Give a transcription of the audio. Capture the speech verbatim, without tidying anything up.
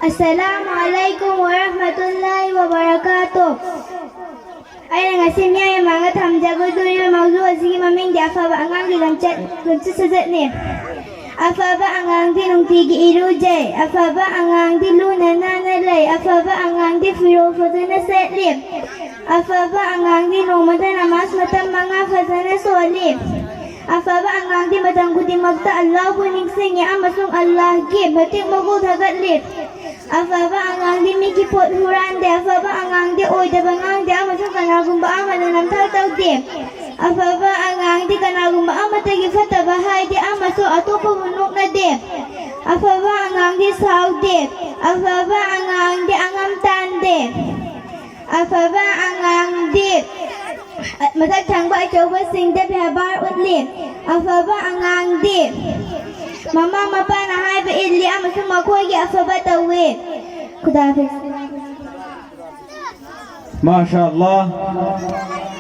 Assalamu alaikum wa rahmatullahi wa barakatuh. ꯑꯩꯅ ꯉꯁꯤ ꯃꯤꯌꯥꯝꯒꯤ ꯃꯥꯡꯗ ꯊꯝꯖꯒꯗꯧꯔꯤꯕ ꯃꯧꯖꯨ ꯑꯁꯤꯒꯤ ꯃꯃꯤꯡꯗꯤ ꯑꯐꯕ ꯑꯉꯥꯡꯒꯤ ꯂꯝꯆꯠ ꯂꯝꯆꯠ ꯁꯥꯖꯠꯅꯤ꯫ ꯑꯐꯕ ꯑꯉꯥꯡꯗꯤ ꯅꯨꯡꯇꯤꯒꯤ ꯏꯔꯨꯖꯩ꯫ ꯑꯐꯕ ꯑꯉꯥꯡꯗꯤ ꯂꯨꯅ ꯅꯥꯟꯅ ꯂꯩ꯫ ꯑꯐꯕ ꯑꯉꯥꯡꯗꯤ ꯐꯤꯔꯣꯜ ꯐꯖꯅ ꯁꯦꯠꯂꯤ꯫ ꯑꯐꯕ ꯑꯉꯥꯡꯗꯤ ꯅꯣꯡꯃꯗ ꯅꯃꯥꯖ ꯃꯇꯝ ꯃꯉꯥ ꯐꯖꯅ ꯁꯣꯜꯂꯤ꯫ ꯑꯐꯕ ꯑꯉꯥꯡꯗꯤ ꯃꯇꯝ ꯈꯨꯗꯤꯡꯃꯛꯇ ꯑꯜꯂꯥꯍꯕꯨ ꯅꯤꯡꯁꯤꯡꯉꯤ ꯑꯃꯁꯨꯡ ꯑꯜꯂꯥꯍꯒꯤ ꯃꯇꯤꯛ ꯃꯒꯨꯟ ꯊꯥꯒꯠꯂꯤ꯫ ꯑꯐꯕ ꯑꯉꯥꯡꯗꯤ ꯃꯤꯒꯤ ꯄꯣꯠ ꯍꯨꯔꯥꯟꯗꯦ꯫ ꯑꯐꯕ ꯑꯉꯥꯡꯗꯤ ꯑꯣꯏꯗꯕ ꯉꯥꯡꯗꯦ ꯑꯃꯁꯨꯡ ꯀꯅꯥꯒꯨꯝꯕ ꯑꯃꯗ ꯅꯝꯊꯥꯛ ꯇꯧꯗꯦ꯫ ꯑꯐꯕ ꯑꯉꯥꯡꯗꯤ ꯀꯅꯥꯒꯨꯝꯕ ꯑꯃꯠꯇꯒꯤ ꯐꯠꯇꯕ ꯍꯥꯏꯗꯦ ꯑꯃꯁꯨꯡ ꯑꯇꯣꯞꯄꯕꯨ ꯅꯣꯛꯅꯗꯦ꯫ ꯑꯐꯕ ꯑꯉꯥꯡꯗꯤ ꯁꯥꯎꯗꯦ꯫ ꯑꯐꯕ ꯑꯉꯥꯡꯗꯤ ꯑꯉꯝ ꯇꯥꯟꯗꯦ꯫ ꯑꯐꯕ ꯑꯉꯥꯡꯗꯤ ꯃꯊꯛ ꯊꯪꯕ ꯑꯆꯧꯕꯁꯤꯡꯗ ꯕꯦꯕꯥꯔ ꯎꯠꯂꯤ꯫ ꯑꯐꯕ ꯑꯉꯥꯡꯗꯤ ꯃꯃꯥ ꯃꯄꯥꯅ ꯍꯥꯏꯕ ꯏꯜꯂꯤ ꯑꯃꯁꯨꯡ ꯃꯈꯣꯏꯒꯤ ꯑꯐꯕ ꯇꯧꯏ꯫ ꯈꯨꯗꯥ ꯍꯥꯐꯤꯖ꯫ ꯃꯥꯁꯥ ꯑꯜꯂꯥ꯫